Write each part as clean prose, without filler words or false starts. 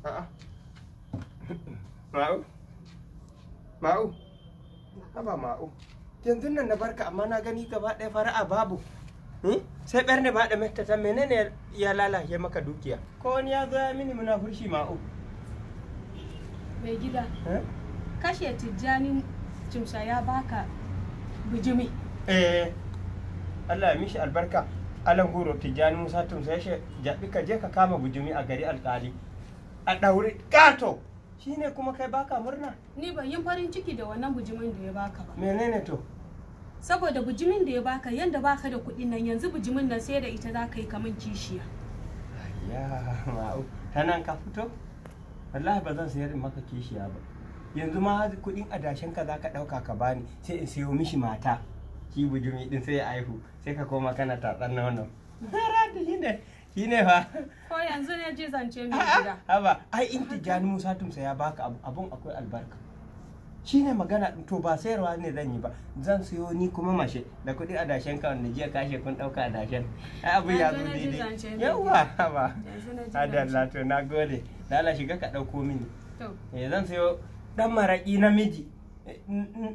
A'a. Ma'u. Ma'u. Haba Ma'u. Yanzu nan na barka amma na gani gaba ɗaya fara'a babu. Sai ɓerne ba da mata ta menene ya lalace maka dukiya? Ko wani ya zo ya mini munafurci Ma'u? Mai gida. Kashe Tijjani Cimsa ya baka bijimi. Eh. Allah ya mishi albarka. Alan goro Tijjani Musa Tumsa ya ce jaɓi ka je ka kama bijimi a gari alƙali. A ɗauri ƙato. Shine kuma kai baka murna? Ni ban yin farin ciki da wannan bijimin da ya baka ba. Menene to? Saboda bijimin da ya baka yanda baka da kuɗin nan yanzu bijimin nan sai da ita za ka yi kaman kishiya. Ya Ma'u, ta nan ka fito? Wallahi ba zan sayar in maka kishiya ba. Yanzu ma kuɗin adashin ka za ka ɗauka ka bani sai in sayo mishi mata. Shi bijimi din sai ya aihu sai ka koma kana tatsan nono. Radi shine shine fa. Ko yanzu ne ji zance mai gida. Haba, ai in Tijjani Musa Tumsa ya baka abu, abun akwai albarka. Shine magana to ba sayarwa ne zan yi ba. Zan sayo ni kuma mashe da kuɗi adashen ka wanda jiya kashe kun ɗauka adashen. Ai abu ya zo daidai. Yawwa haba. Adalla to na gode. Da Allah shiga ka ɗauko mini. To. Eh zan sayo ɗan maraƙi namiji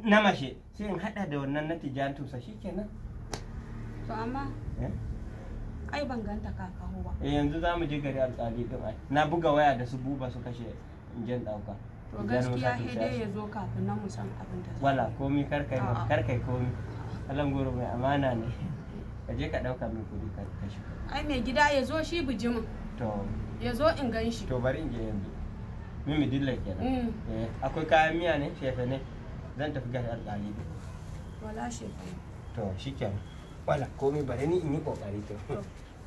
na mashe sai in haɗa da wannan na Tijjani Tumsa shikenan. To amma ai ban ganta kakaho ba. Eh yanzu za mu je gari alƙali din ai. Na buga waya da su buba su kashe in je ɗauka. To gaskiya sai dai ya zo kafin nan mu san abin da za. Wala komi kar kai kar kai komi. Alan goro mai amana ne. Ka je ka ɗauka min kuɗi ka kashe. Ai mai gida ya zo shi bijimin. To. Ya zo in gan shi. To bari in je yanzu. Mimi dilla kenan. Eh akwai kayan miya ne shefe ne. Zan tafi gari alƙali din. Wala shefe. To shikenan. Wala komi bari ni in yi kokari to.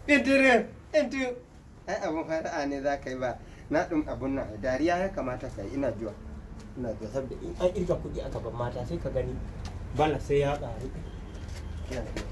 Intire, intu. Ai abun fara'a ne za ka yi ba. Na ɗin abun nan dariya ya kamata ka yi ina juwa. Ina juwa saboda in an irga kuɗi a gaban mata sai ka gani bala sai ya ƙaru. Ina juwa.